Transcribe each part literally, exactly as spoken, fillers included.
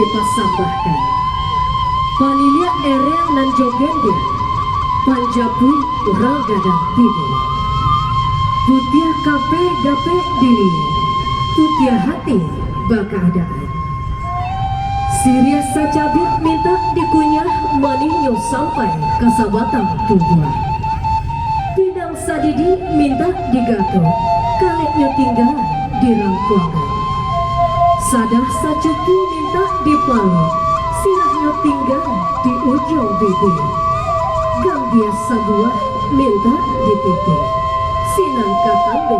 dipasambahkan. Paliliak ereng nan jo gendiang, panjapuik urang gadang tibo. Putiah kapeh dapek diliek, putiah hati bakaadaan. Siriah sacabiak mintak dikunyah, manihnyo sampai ka sabatang tubuah. Pinang sadidi mintak digatok, kaleknyo tingga di rangkuangan. Sadah sacupu mintak dipaluik, sirahnyo tingga di ujuang bibia. Gambia sabuah mintak dititih, sinan ka tando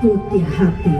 putiah hati.